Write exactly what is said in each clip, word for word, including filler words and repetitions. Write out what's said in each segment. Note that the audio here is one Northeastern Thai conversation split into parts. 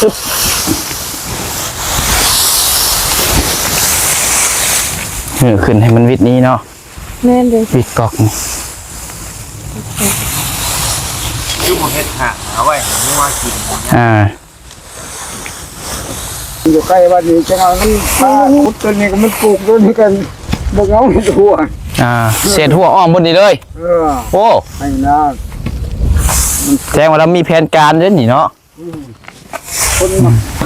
เออ ขึ้นให้มันวิดนี้เนาะ แม่นเลย วิดก๊อกนี่ คือบ่เฮ็ดหากเอาไว้ให้งัวกิน อ่า อยู่ใกล้บ้านนี้จังเอามันปลาขุดตัวนี้ก็มันปลูกตัวนี้กัน บ่เอาหัว อ่า เศษหัวอ้อมบนนี้เลย เออ โอ้ ให้นา แสดงว่าเรามีแผนการเด้อนี่เนาะ อืม คน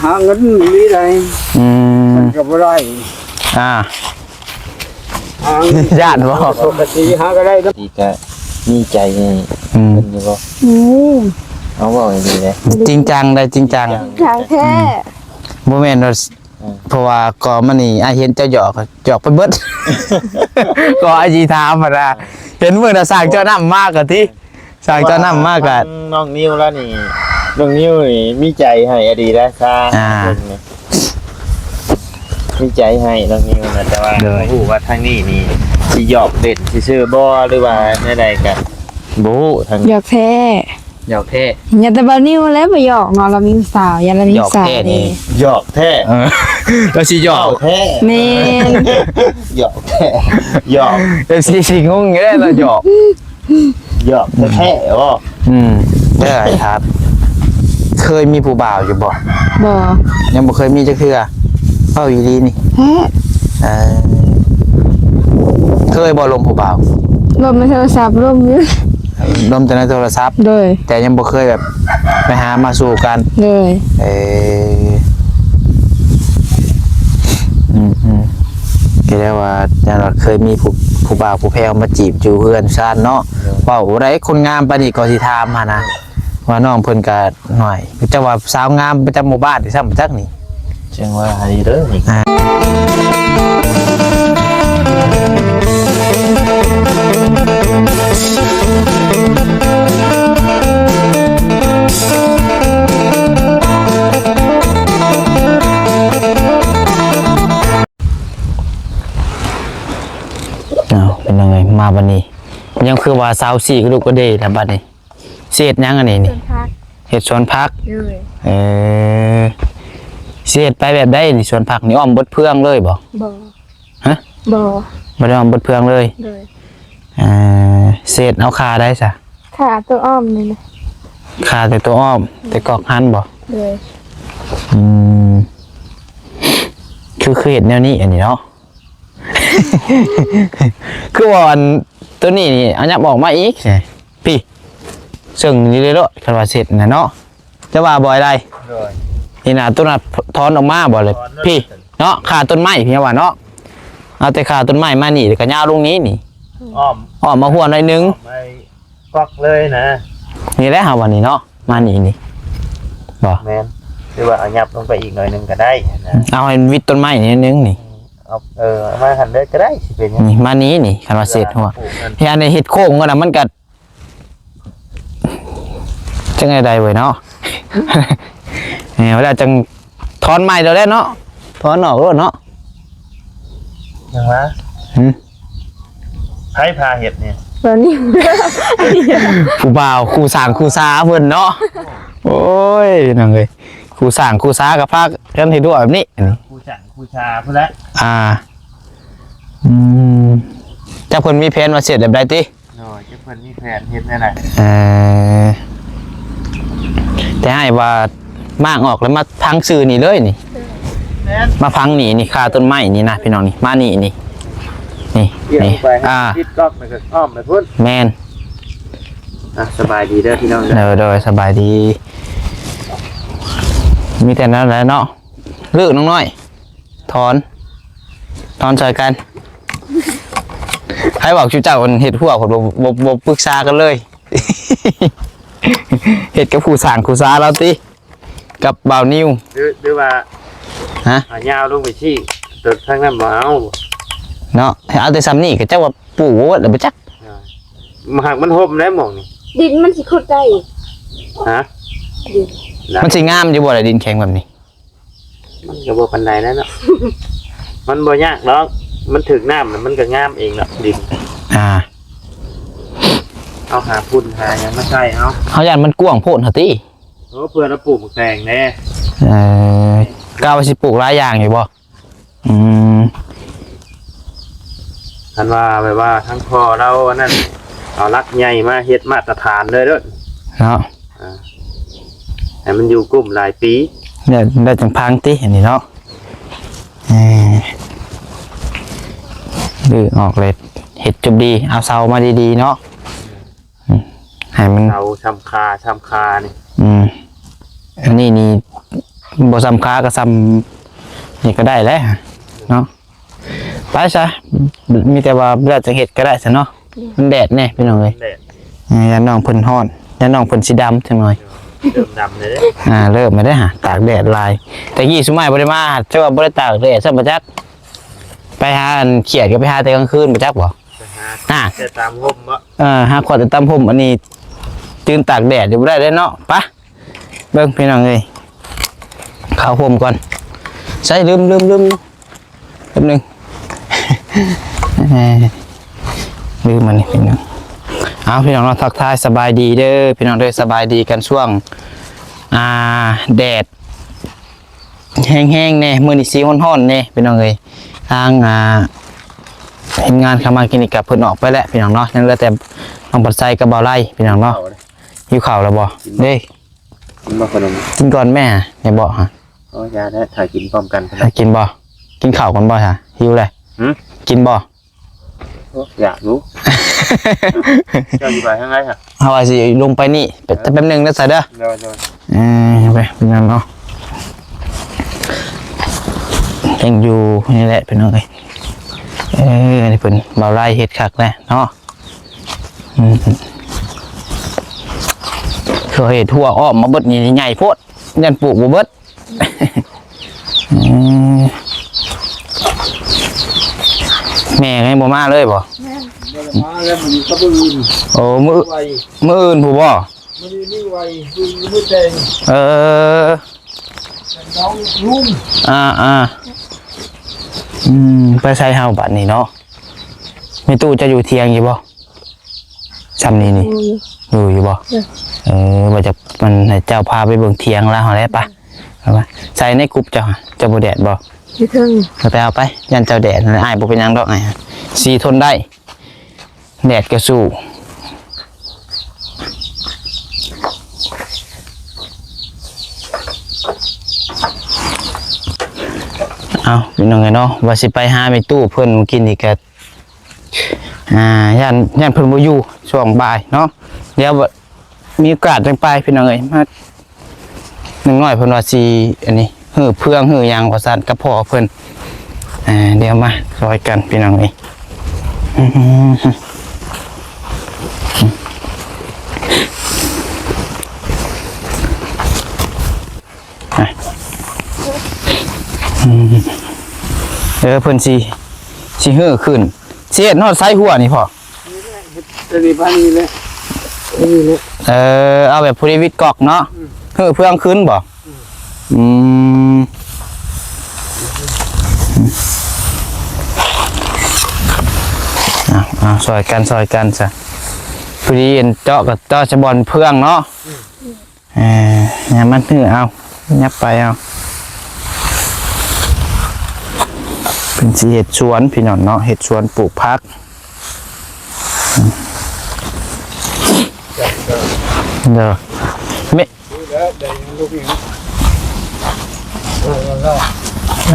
หาเงินมีได้ อืม มันก็บ่ได้ อ่า หาเงิน ย่านบ่ ปกติหาก็ได้นะ อีกก็มีใจให้ อืม เพิ่นอยู่บ่ อืม เอาเว้าให้ดีเลย จริงจังได้ จริงจัง จริงจังแท้ บ่แม่นว่า อืม เพราะว่าก็มันนี่ อ้ายเห็นเจ้าหยอก หยอกไปเบิด ก็อ้ายสิถามหั่นนะ เห็นมื้อน่ะสร้างเจ้าน้ำมากะติ สร้างเจ้าน้ำมากะ น้องนิวแล้วนี่ น้องนิวนี่มีใจให้อดีแล้วซะ อ่า เพิ่นนี่ มีใจให้น้องนิวนะ แต่ว่า โดย บ่ฮู้ว่าทางนี้นี่สิหยอกเล่นซื่อๆบ่ หรือว่าแนวใดกะบ่ฮู้ทางนี้ หยอกแท้ หยอกแท้ อย่าแต่บ่าวนิวแล้วบ่หยอกเนาะ เรามีสาว อย่าเรามีสาว หยอกแท้นี่ เด้ หยอกแท้ เออ เราสิหยอก หยอกแท้ แม่น หยอกแท้ หยอก เอฟซี สิงงอยู่แล้วเราหยอก หยอกแท้ๆบ่ อืม เด้อ อ้ายถาม เคยมีผู้บ่าวอยู่บ่ บ่ ยังบ่เคยมีจักเทื่อ เว้าอีหลีนี่ แท้ เออ เคยบ่ลมผู้บ่าว ลมในโทรศัพท์ ลมอยู่ ลมแต่ในโทรศัพท์ โดย แต่ยังบ่เคยแบบไปหามาสู่กัน โดย เออ อืม อืม ก็เรียกว่า จั่งว่าเคยมีผู้ ผู้บ่าวผู้แพงมาจีบอยู่เฮือนซานเนาะ โดย เว้าได้คนงามปานนี้ก็สิถามหั่นนะ ว่าน้องเพิ่นก็หน่อย จั่งว่าสาวงามประจำหมู่บ้านนี่ซ้ำจักนี่ จั่งว่าให้เด้อนี่ อ่า อ้าว เป็นยังไง มาบัดนี้ ยังคือว่าสาวสี่กระดูกกระเดยแล้วบัดนี้ สิเฮ็ดหยังอันนี้นี่ สวนผัก เฮ็ดสวนผัก โดย เออ สิเฮ็ดไปแบบใดนี่ สวนผักนี่อ้อมเบิดเฮือนเลยบ่ บ่ ฮะ บ่ บ่ได้อ้อมเบิดเฮือนเลย โดย เออ สิเฮ็ดเอาค่าใดซะ ค่าตัวอ้อมนี่นะ ค่าแต่ตัวอ้อม แต่ก๊อกหั้นบ่ โดย อืม คือ คือเฮ็ดแนวนี้อันนี้เนาะ คือว่าอันตัวนี้นี่ เอายับออกมาอีก พี่ ซึ่งนี่เลยเนาะ คันว่าเสร็จนะเนาะ จะว่าบ่อยใด โดย นี่นะ ตัวนั้นถอนออกมาบ่เลย ถอนเลย พี่ เนาะ ค่าต้นไม้ พี่ว่าเนาะ เอาแต่ค่าต้นไม้มานี่ แล้วก็ยาวลงนี้นี่ อ้อม อ้อมมาหัวหน่อยนึง อ้อมไปก๊อกเลยนะ นี่แหละ เอาวันนี้เนาะ มานี่นี่ บ่ แม่น หรือว่าเอายับลงไปอีกหน่อยนึงก็ได้นะ เอาให้วิดต้นไม้นิดนึงนี่ เอา เออ เอามาหั่นเลยก็ได้ สิเป็นหยัง นี่ มานี่นี่ คันว่าเสร็จหัว ปลูกมัน เฮ็ดให้เฮ็ดโค้งก่อนนะ มันก็ จั่งได๋ได้เว้ยเนาะ เนี่ย เวลาจั่งถอนใหม่แล้วแหละเนาะ ถอนออกโลดเนาะ ยังวะ หึ ไผพาเฮ็ดเนี่ย ตอนนี้ ผู้บ่าว คู่สร้างคู่สาเพิ่นเนาะ โอ้ย น้องเอ้ย คู่สร้างคู่สาก็พากันเฮ็ดหัวแบบนี้ คู่สร้างคู่สาพุ้นแหละ อ่า อืม จักเพิ่นมีแผนว่าสิเฮ็ดแบบใดติ โดย จักเพิ่นมีแผนเฮ็ดแนวใด เอ่อ แต่อ้ายว่า มางออกแล้วมาพังซื่อนี่เลยนี่ แม่น มาพังนี่ นี่ ค่าต้นไม้นี่นะพี่น้องนี่ มานี่นี่ นี่ เกี่ยว นี่ ไปให้ อ่า ติดก๊อกแล้วก็อ้อมไปพุ้น แม่น อ่ะ สบายดีเด้อพี่น้องเด้อ เออ โดย สบายดี มีแต่นั้นแหละเนาะ เลิกน้องน้อย ถอน ถอนช่วยกัน ให้บอกชูเจ้ามันเฮ็ดหัวผมบ่ บ่ บ่ปรึกษากันเลย เฮ็ดกับครูสร้างครูสาเราติ กับบ่าวนิว หรือ หรือว่า ฮะ เอายาวลงไปซี่ ตัวทางนั้นบ่เอา เนาะ ให้เอาแต่ซ้ำนี่ก็เจ้าว่าปลูกไว้แล้วบ่จัก อ่า หากมันห่มได้หม่องนี่ ดินมันสิขุดได้อีก ฮะ ดิน มันสิงามอยู่บ่ล่ะดินแข็งแบบนี้ มันก็บ่ปานใดแล้วเนาะ มันบ่ยากดอก มันถืกน้ำน่ะมันก็งามเองดอกดิน อ่า เอาหาฝุ่นหาหยังมาใส่เอา เฮาย่านมันกว้างโพดหั่นติ โอ้ เพื่อเราปลูกหมากแตงแน่ เอ่อกะว่าสิปลูกหลายอย่างอยู่บ่ อืม คันว่าแบบว่าทั้งพ่อเราอันนั้น เอาหลักใหญ่มาเฮ็ดมาตรฐานเลยเด้อ เนาะ อ่า ให้มันอยู่กุ้มหลายปี ได้ ได้จังพังติ อันนี้เนาะ เออ รื้อออกเลย เฮ็ดจุบดี เอาเสามาดีๆ เนาะ อืม ให้มัน เสาชำคา ชำคานี่ อืม อันนี้นี่ บ่ชำคาก็ชำ นี่ก็ได้แหละ เนาะ ไปซะ มีแต่ว่าบ่ได้จังเฮ็ดก็ได้ซะเนาะ มันแดดแน่พี่น้องเอ้ย แดด เออ ย่านน้องเพิ่นร้อน ย่านน้องเพิ่นสิดำจังหน่อย เริ่มดำเลยเด้ อ่า เริ่มมาได้อฮะ ตากแดดหลาย แต่กี้ซุมอ้ายบ่ได้มา เจ้าว่าบ่ได้ตากแดดซ้ำบ่จัก ไปหาอันเขียดก็ไปหาแต่กลางคืนบ่จักบ่ ไปหา อ่า แต่ตามร่มบ่ เออ หาขวดแต่ตามร่ม อันนี้ จืนตากแดดอยู่บ่ได้เด้อเนาะ ไป เบิ่งพี่น้องเอ้ย เข้าร่มก่อน ใส่ ลืม ลืม ลืม แป๊บนึง เอ้ย ลืมมันนี่พี่น้อง เอาพี่น้องเนาะ ทักทายสบายดีเด้อ พี่น้องเด้อ สบายดีกันช่วง อ่า แดด แฮงๆ แน่ มื้อนี้สิร้อนๆ แน่ พี่น้องเอ้ย ทาง อ่า ทีมงานเข้ามากินนี่กับเพิ่นออกไปแล้ว พี่น้องเนาะ ยังเหลือแต่น้องปัดไซกับบ่าวไล่ พี่น้องเนาะ เอาเลย หิวข้าวแล้วบ่ กินบ่ เด้ กินบ่ขนม กินก่อนแม่ ในเบาะฮะ โอ้ย อย่าแล้ว ถ่ายกินพร้อมกัน ถ้ากินบ่ กินข้าวก่อนบ่ฮะ หิวเลย หืม กินบ่ โอ้ย อยากรู้ เจ้าอยู่ไปทางไหนฮะ เฮาว่าสิลงไปนี่ ไป เออ แป๊บนึงนะซะเด้อ โดย โดย เออ ไป เป็นนั่นเนาะ ยังอยู่นี่แหละ พี่น้องเอ้ย เออ นี่เพิ่นบ่าวไล่เฮ็ดคักแหละเนาะ อืม เขาเฮ็ดหัวอ้อมมาเบิดนี่ใหญ่โพด ย่านปลูกบ่เบิด อืม แม่ก็ยังบ่มาเลยบ่ แม่น บ่ได้มาแล้ว มื้อนี้ก็มื้ออื่น โอ้ มื้อ ไว มื้ออื่นพู้นบ่ มื้อนี้มื้อไว มื้อนี้มื้อแดง เออ น้องลุง อ่า อ่า อืม ไปไสเฮาบัดนี้เนาะ แม่ตู้จะอยู่เถียงอยู่บ่ ซ่ำนี่นี่ อยู่อยู่ อยู่อยู่บ่ เออ เออ ว่าจะมันให้เจ้าพาไปเบิ่งเถียงลาวหั้นแหละปะ เอามา ใส่ในกรุปเจ้า เจ้าบ่แดดบ่ อยู่เทิง เอาไปเอาไป ย่านเจ้าแดด อ้ายบ่เป็นหยังดอก อ้าย สีทนได้ แดดก็สู้ เอาพี่น้องเอ้ยเนาะ ว่าสิไปหาแม่ตู้เพิ่นมื้อกี้นี่ก็ อ่า ย่าน ย่านเพิ่นบ่อยู่ช่วงบ่ายเนาะ เดี๋ยวมีโอกาสจั่งไปพี่น้องเอ้ย มา น้องน้อยเพิ่นว่าสิ อันนี้ หื้อเฟืองหื้อหยังว่าซั่นกับพ่อเพิ่น อ่า เดี๋ยวมาซอยกันพี่น้องเอ้ย อืม อ่ะ อืม เออ เพิ่นสิ สิหื้อขึ้น สิเฮ็ดฮอดไสหัวนี่พ่อ นี่แหละ เฮ็ดตัวนี้บ้านนี้แหละ นี่แหละ เออ เอาแบบพอดีวิดก๊อกเนาะ อืม หื้อเฟืองขึ้นบ่ อืม อืม เอา เอา ซอยกัน ซอยกันซะ พอดีอันเจาะกับเจาะจะบ่อนเฟืองเนาะ เออ เนี่ยมันหื้อเอา ยับไปเอา เพิ่นสิเฮ็ดสวนพี่น้องเนาะ เฮ็ดสวนปลูกผัก เด้อ แม่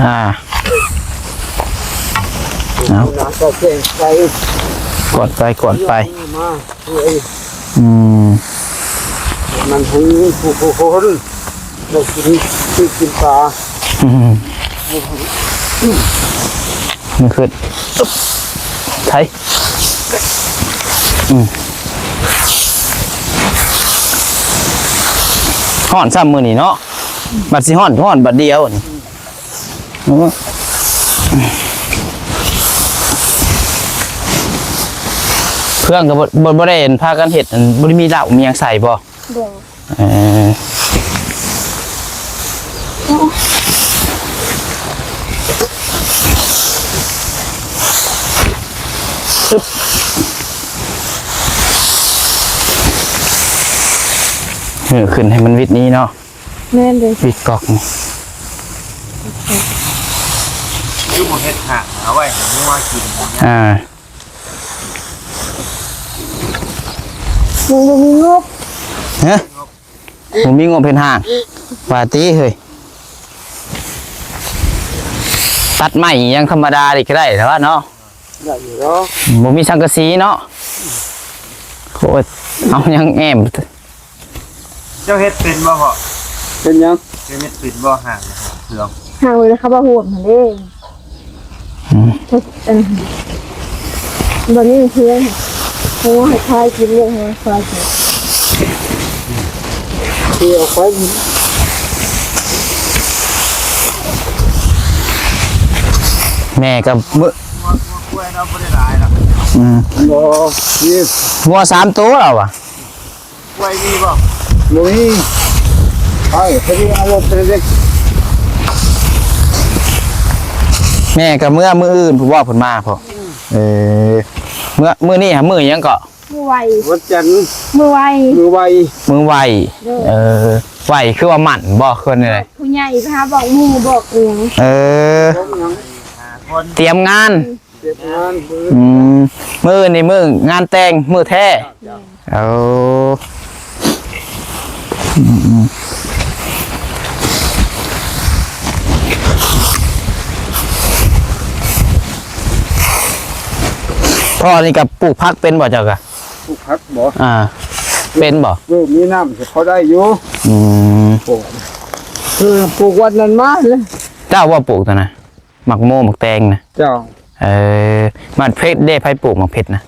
อ่า เอา ก็เก่งไป กดไป กดไป มา อืม มันทั้งผู้ผู้คน เรากินที่กินปลา อืม มันขึ้น ไถ อืม ฮ้อนซ้ำมื้อนี้เนาะ บัดสิฮ้อน ฮ้อนบัดเดียวนี่ เพื่อนก็บ่ บ่ บ่ได้เห็นพากันเฮ็ด อัน บ่ได้มีเหล้ามีหยังใส่บ่ บ่ เออ เออ ขึ้นให้มันวิดนี้เนาะ แม่นเด้ ปิดก๊อกนี่ คือบ่เฮ็ดห้างเอาไว้ให้งัวกินอย่างเงี้ย อ่า มันบ่มีงบ ฮะ บ่มีงบเฮ็ดห้าง ว่าติเฮ้ย ตัดไม้อิหยังธรรมดานี่ก็ได้แต่ว่าเนาะ ได้อยู่เนาะ บ่มีสังกะสีเนาะ โอ้ย เอาหยังแอม เจ้าเฮ็ดเป็นบ่พ่อ เป็นหยัง เจ้าเฮ็ดเป็นบ่ห้างเครื่อง ห้างเลยนะคะ บ่ฮู้หั่นเด้ อืม อัน บ่มีเครื่อง โอ้ ให้ควายกินเลย ให้ควายกิน ที่เอาควาย แม่ก็มื้อ งัว งัวควายเราบ่ได้หลายหรอก อืม บ่ นี่ งัวสามตัวแล้ววะ กล้วยมีบ่ บ่มี ไป พอดีเอารถไปเลย แม่ก็เมื่อมื้ออื่นผู้ว่าเพิ่นมาพ่อ เออ เมื่อ มื้อนี้หามื้อหยังเกาะ มื้อไหว วันจันทร์ มื้อไหว มื้อไหว มื้อไหว เด้อ เออ ไหวคือว่าหมั่นบ่ คือว่าแนวใด ผู้ใหญ่ไปหาบอกหมู่บอกอิหยัง เออ เตรียมงาน เตรียมงานมื้อ อืม มื้อนี่มื้องานแต่ง มื้อแท้ จ้ะ เอา อืม อืม พ่อนี่ก็ปลูกผักเป็นบ่เจ้ากะ ปลูกผักบ่ อ่า เป็นบ่ เออ มีน้ำสิพอได้อยู่ อืม ปลูก เออ ปลูกวันนั้นมาเลย เจ้าว่าปลูกตัวน่ะ หมากโม หมากแตงนะ เจ้า เออ หมากเพชรเด้ ไผปลูกหมากเพชรนะ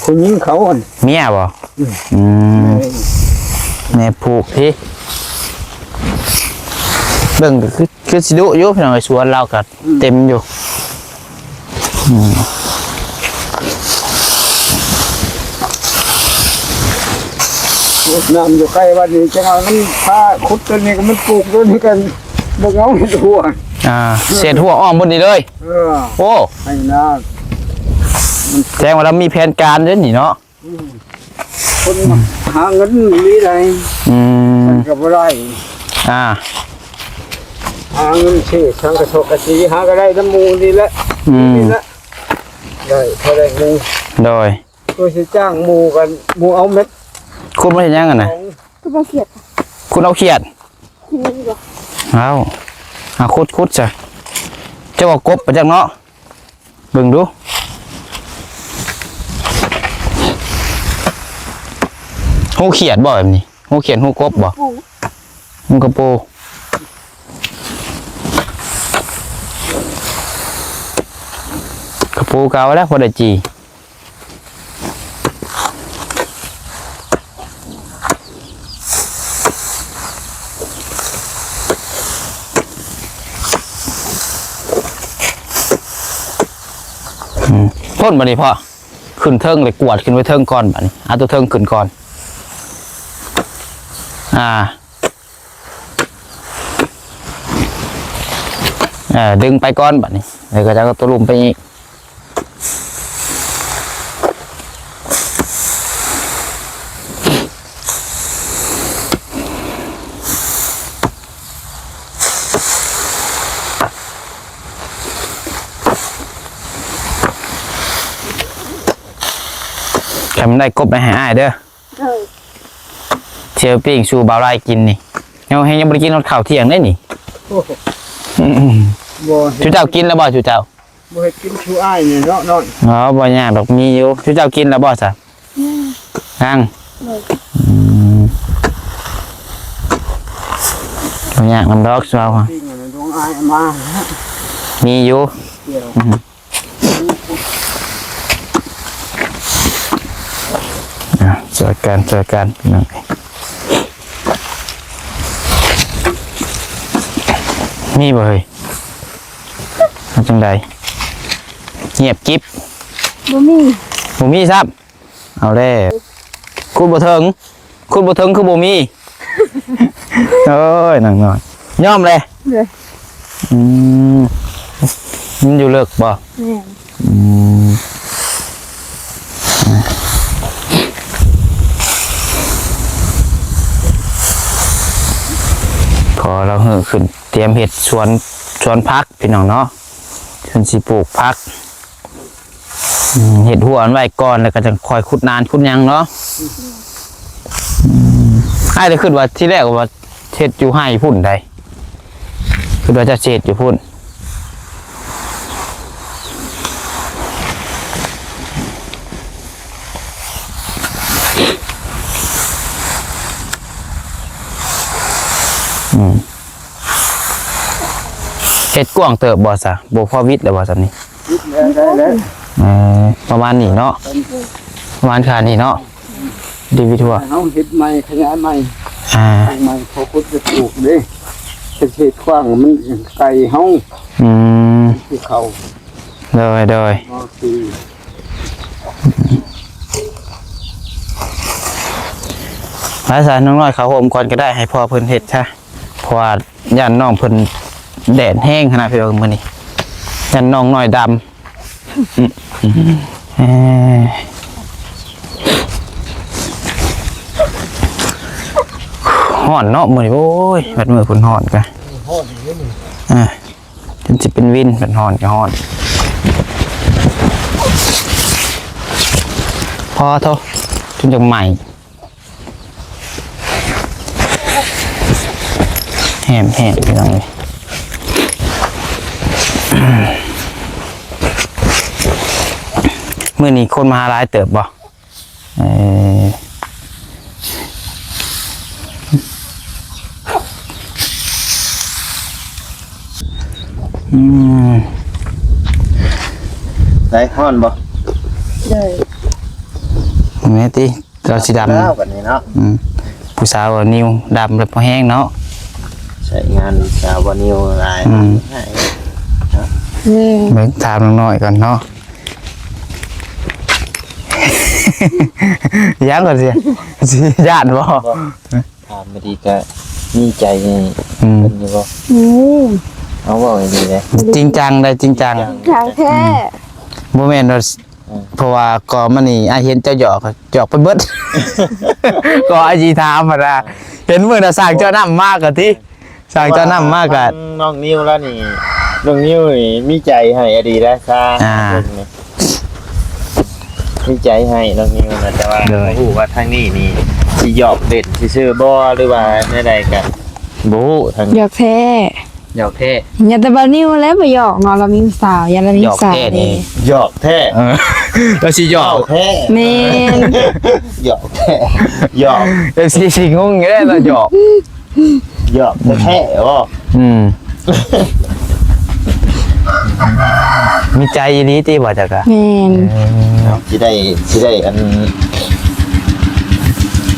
ผู้หญิงเขาหั่น เมียบ่ อืม อืม เออ แม่ปลูกติ เบิ่งก็คือ คือสิดุอยู่พี่น้อง สวนเราก็ อืม เต็มอยู่ อืม น้ำอยู่ใกล้บ้านนี่ จังเอามันพาขุดตัวนี้ก็มันปลูกตัวนี้กัน บ่เอามันทั่ว อ่า เศษหัวอ้อมบนนี้เลย เออ โอ้ ให้นา แสดงว่าเรามีแผนการเด้อนี่เนาะ อืม คนหาเงินมีได้ อืม มันก็บ่ได้ อ่า หาเงินซื้อสังกะทอกกะสี หาก็ได้น้ำหมู่นี่แหละ อืม นี่แหละ ได้เท่าใดหมู่ โดย ตัวสิจ้างหมู่กัน หมู่เอาเม็ด ขุดมาเฮ็ดหยังหั่นน่ะ ของ คือบ่เขียด ขุดเอาเขียด นี่บ่ เอา เอาขุด ขุดซะ เจ้าว่ากบไปจักเนาะ เบิ่งดู ฮูเขียดบ่แบบนี้ ฮูเขียด ฮูกบบ่ ปู ฮูกะปู กะปูเก่าแล้วพอได้จี อืม พ่นบัดนี้พ่อ ขึ้นเทิงเลย กวาดขึ้นไปเทิงก่อนบัดนี้ เอาตัวเทิงขึ้นก่อน อ่า เออ ดึงไปก่อนบัดนี้ แล้วก็จะเอาตัวลุ่มไปอีก คันมันได้กบไปให้อ้ายเด้อ เออ เที่ยวปิ้งสู่บ่าวไร่กินนี่ ยัง ยังบ่ได้กินฮอดข้าวเที่ยงเด้นี่ โอ้โห อืม บ่ ชูเจ้ากินแล้วบ่ ชูเจ้า บ่ให้กินชูอ้ายนี่เนาะ น้อย อ๋อ บ่ยากดอก มีอยู่ ชูเจ้ากินแล้วบ่ซะ ยัง ยัง เออ อืม บ่ยากนำดอก ชูเจ้า ปิ้งอันนั้นดวงอ้ายมา มีอยู่ เดี๋ยว อืม อ่ะ ช่วยกัน ช่วยกัน พี่น้อง มีบ่เฮ้ย เอาจังใด เงียบจิ๊บ บ่มี บ่มีซ้ำ เอาแล้ว ขุดบ่เถิง ขุดบ่เถิงคือบ่มี โอ้ย นางน้อย ยอมเลย เลย อืม มันอยู่เลิกบ่ แม่น อืม อ่ะ เราเฮอขึ้นเตรียมเฮ็ดสวน สวนผักพี่น้องเนาะ เพิ่นสิปลูกผัก อืม เฮ็ดหัวอันไว้ก่อน แล้วก็จั่งค่อยขุดนานขุดหยังเนาะ อืม อ้ายได้คิดว่าทีแรกว่าเฮ็ดอยู่ไฮ่พุ้นใด คิดว่าจะเฮ็ดอยู่พุ้น อืม เฮ็ดกว้างเติบบ่ซะ บ่พอวิดแล้วบ่ซะนี่ วิดแล้วได้แล้ว เออ ประมาณนี้เนาะ ประมาณค่านี้เนาะ ดีวิทั่ว เฮาเฮ็ดใหม่ ขยายใหม่ อ่า ปลูกใหม่ เขาขุดจะปลูกเด้ เกษตรกว้างมันไกลเฮา อืม ที่เขา โดย โดย บ่คือ ภาษาน้องน้อยเขาโฮมก่อนก็ได้ ให้พ่อเพิ่นเฮ็ดซะ เพราะว่าย่านน้องเพิ่นแดดแฮงขนาดพี่น้องมื้อนี้ ย่านน้องน้อยดำ เอ่อ ฮ้อนเนาะมื้อนี้ โอ้ย บัดมื้อเพิ่นฮ้อนกะ ฮ้อนอยู่นี่ อ่า จนสิเป็นวิน เพิ่นฮ้อนกะฮ้อน พอโท จนจักไหม้ แหมๆ พี่น้องเอ้ย มื้อนี้คนมาหาหลายเติบบ่ เอ่อ อืม ได้ฮ้อนบ่ ได้ แม่ติ เราสิดำ แล้วบัดนี้เนาะ อืม ผู้สาวว่านิ้วดำแล้วพอแห้งเนาะ ใช้งานสาวว่านิ้วลาย อืม ให้ แม่ เบิ่งถามน้องน้อยก่อนเนาะ ยังก่อนสิ สิย่านบ่ บ่ ถามมาดีก็มีใจให้ อืม เพิ่นอยู่บ่ อืม เอาเว้าให้ดีเลย จริงจังได้จริงจัง จริงจังแท้ อืม บ่แม่นว่า อืม เพราะว่าก็มื้อนี้อ้ายเห็นเจ้าหยอก หยอกไปเบิด ก็อ้ายสิถามหั้นนะ เห็นมื้อน่ะสร้างเจ้าน้ำมากะติ สร้างเจ้าน้ำมากะ น้องนิวแล้วนี่ น้องนิวนี่มีใจให้อดีแล้วซะ อ่า มีใจให้น้องนิวนะ แต่ว่า โดย บ่ฮู้ว่าทางนี้นี่สิหยอกเล่นซื่อๆบ่ หรือว่าแนวใดกะบ่ฮู้ทาง หยอกแท้ หยอกแท้ อย่าแต่บ่าวนิวแล้วบ่หยอกเนาะ เรามีสาว อย่าเรามีสาว หยอกแท้นี่ เด้ หยอกแท้ เออ เราสิหยอก หยอกแท้ แม่น หยอกแท้ หยอก เอฟซี สิงงอยู่แล้วเราหยอก หยอกแท้ๆบ่ อืม มีใจอีหลีติบ่จักอะ แม่น เออ สิได้ สิได้อัน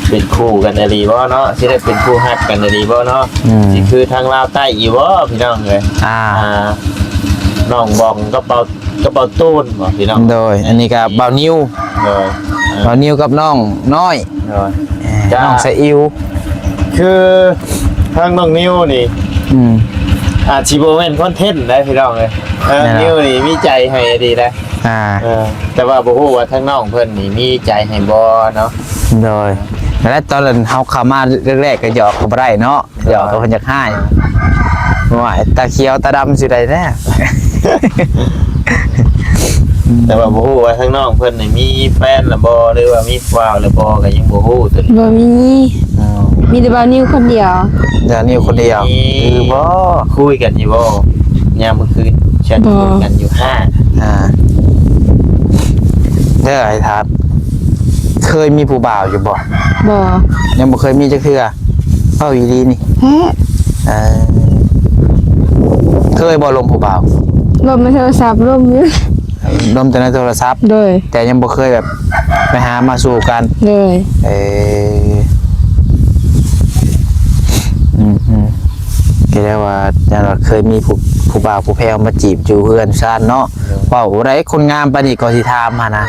เป็นคู่กันอีหลีบ่เนาะ สิได้เป็นคู่ฮักกันอีหลีบ่เนาะ อืม สิคือทางลาวใต้อีบ่พี่น้องเอ้ย อ่า อ่า น้องบองกับเบา กับเบาตูนบ่พี่น้อง โดย อันนี้ก็บ่าวนิว โดย บ่าวนิวกับน้องน้อย โดย เอ่อ จ้า น้องสะอิว คือทางน้องนิวนี่ อืม อาจสิบ่แม่นคอนเทนต์ได้พี่น้องเอ้ย เออ แน่นอน นิวนี่มีใจให้ดีนะ อ่า เออ แต่ว่าบ่ฮู้ว่าทางน้องเพิ่นนี่มีใจให้บ่เนาะ โดย แล้วตอนนั้นเฮาเข้ามาแรกๆก็หยอกก็บ่ได้เนาะ หยอกก็เพิ่นอยากให้ ว่าตาเขียวตาดำสิได้แน่ แต่ว่าบ่ฮู้ว่าทางน้องเพิ่นนี่มีแฟนแล้วบ่ หรือว่ามีผู้บ่าวแล้วบ่ ก็ยังบ่ฮู้ตัวนี้ บ่มี อ๋อ มีแต่บ่าวนิวคนเดียว บ่าวนิวคนเดียว นี่ คือบ่ คุยกันอยู่บ่ ยามมื้อคืน แชท บ่ คุยกันอยู่ห้า อ่า เด้อ ให้ถาม เคยมีผู้บ่าวอยู่บ่ บ่ ยังบ่เคยมีจักเทื่อ เว้าอีหลีนี่ แท้ เออ เคยบ่ลมผู้บ่าว ลมในโทรศัพท์ ลมอยู่ ลมแต่ในโทรศัพท์ โดย แต่ยังบ่เคยแบบไปหามาสู่กัน โดย เออ อืม อืม ก็เรียกว่า อย่างว่าเคยมีผู้ ผู้บ่าวผู้แพงมาจีบอยู่เฮือนซานเนาะ โดย เว้าได้คนงามปานนี้ก็สิถามหั้นนะ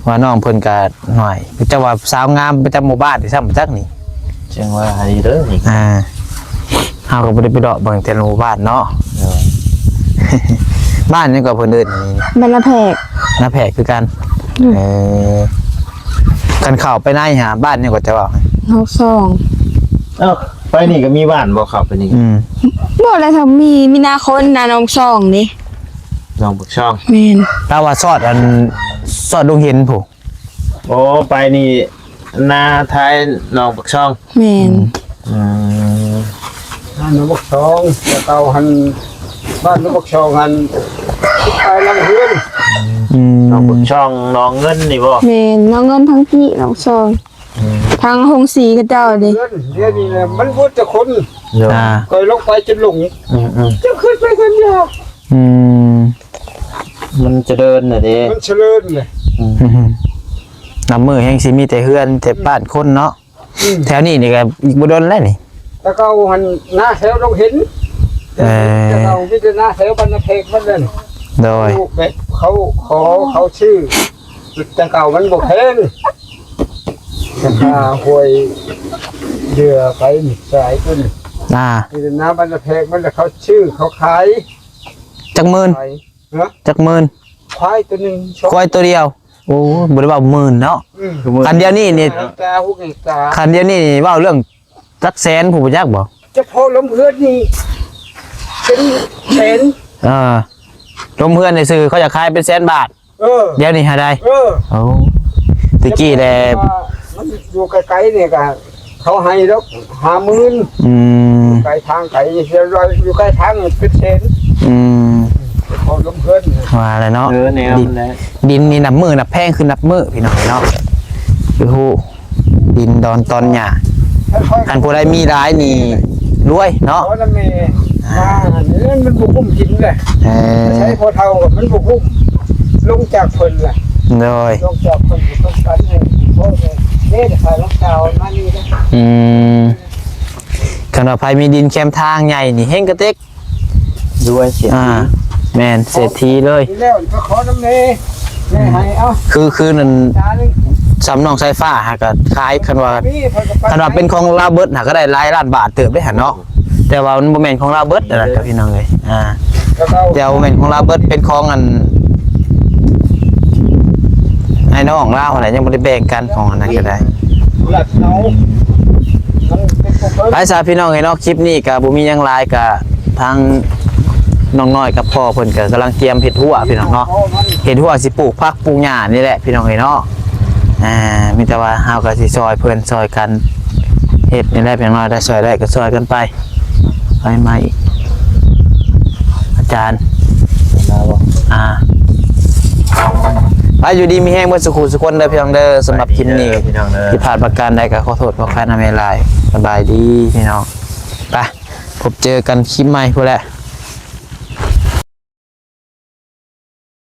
ว่าน้องเพิ่นก็น้อย เจ้าว่าสาวงามประจำหมู่บ้านที่ซ้ำจักนี่ จั่งว่าอันนี้เด้อนี่ อ่า เฮาก็บ่ได้ไปเลาะเบิ่งแต่ละหมู่บ้านเนาะ เออ บ้านหยังก็เพิ่นเอิ้นนี่ บ้านนาแพก นาแพกคือกัน อืม เออ คันเข้าไปในหาบ้านหยังก็จะว่า หกสอง เอ้า ไปนี่ก็มีบ้านบ่ครับ ไปนี่ก็ อืม บ่แล้วถ้ามีมีนาคนนาหนองซองนี่ หนองปากช่อง แม่น ลาวว่าซอดอัน ซอดดงเห็นผู้ โอ้ ไปนี่นาท้ายหนองปากช่อง แม่น อืม บ้านหนองบักซอง แต่เก่าหั่น บ้านหนองบักซองหั่น ไปหลังเฮือน อืม หนองปากช่องหนองเงินนี่บ่ แม่นหนองเงินทั้งพี่หนองซองทั้งโฮงสีเขาเจ้าเด้ เฮือนเดี๋ยวนี้นะมันบ่แต่คน เดี๋ยว อ่า ก็ลงไปจนหลง อืมอืม จะขึ้นไปคนเดียว อืม มันเจริญน่ะเด้ มันเจริญเลย อืมน้ำมือแห่งสิมีแต่เฮือนแต่บ้านคนเนาะ อืม แถวนี้นี่ก็อีกบ่โดนแล้วนี่ แต่เก่าหั่นนาแถวดงเห็น เออ แต่เก่ามีแต่นาแถวบ้านนาเพกมันนั่น โดย แบบเขาขอเขาชื่อ แต่เก่ามันบ่แพงราคาห้วยเดือไปนี่สายต้น อ่า นี่น้ำมันแพงมันแล้วเขาชื่อเขาขาย จักหมื่น ขายเนาะ จักหมื่น ควายตัวหนึ่ง ควายตัวเดียว โอ้บ่ได้ว่าหมื่นเนาะ อืม คันเดียวนี่นี่ ตาหุกตา คันเดียวนี่เว้าเรื่องจักแสนผู้บ่จักบ่ เฉพาะลมเฮือนนี่เป็นแสน เออลมเฮือนในซื้อเขาอยากขายเป็นแสนบาท เออ เดี๋ยวนี้หาได้ เออ โอ้ตะกี้แหละ มันอยู่ไกลๆเนี่ยก็เขาให้ดอกห้าหมื่น อืม ไกลทางไกลเนี่ยเสียร้อยอยู่ไกลทางเป็นแสน อืม เฉพาะลมเฮือนเนี่ย ว่าแล้วเนาะ เออแนว ดิน นั้นแหละ ดินนี่นับมือนับแพงขึ้นนับมือพี่น้องเนาะคือฮู้ดินดอนตอนหญ้า ค่อยๆ คันผู้ใดมีหลายนี่รวยเนาะ เพราะนั่นแม่ว่าเนี่ยมันบุกคุ้มกินเลย เออ ใช้พอเท่ากับมันบุกคุ้มลงจากเพิ่นแหละ โดย ลงจากเพิ่นก็ต้องการให้พ่อเนี่ยเด้แต่ฝ่ายลงเก่ามานี่นะ อืมคันว่าไผมีดินแคมทางใหญ่นี่เฮงกระเต็ก ด้วยเสีย อ่า แม่นเศรษฐีเลย ทีแล้วก็ขอน้ำเนยแม่ให้เอา คือคือนั่น จานหนึ่ง สำนองไฟฟ้าหากะขายคันว่า นี่เพิ่นก็ไป คันว่าเป็นของลาวเบิดหากะได้หลายล้านบาทเติบได้หั่นเนาะ แต่ว่ามันบ่แม่นของลาวเบิดนั่นแหละครับพี่น้องเอ้ยอ่า แล้วก็เอา แต่ว่าบ่แม่นของลาวเบิดเป็นของอันไอ้น้องลาวหั่นแหละยังบ่ได้แบ่งกันของอันนั้นก็ได้ หลักเอามันเป็นของเพิ่น ไปซะพี่น้องเอ้ยเนาะ คลิปนี้ก็บ่มีหยังหลาย ก็ทางน้องน้อยกับพ่อเพิ่นก็กำลังเตรียมเฮ็ดฮั้วพี่น้องเนาะ เฮ็ดฮั้วสิปลูกผักปลูกหญ้านี่แหละพี่น้องเอ้ยเนาะ อ่า มีแต่ว่าเฮาก็สิซอยเพิ่นซอยกันเฮ็ดนี่แหละพี่น้องเนาะ ได้ซอยได้ก็ซอยกันไป ไปมาอีก อาจารย์ มาบ่ อ่า ไปอยู่ดีมีแฮงเบิดสุขุสุคนเด้อพี่น้องเด้อ สำหรับคลิปนี้ พี่น้องเด้อ ผิดพลาดประการใดก็ขอโทษขออภัยนำหลายๆ สบายดีพี่น้อง ไป พบเจอกันคลิปใหม่พู้นแหละ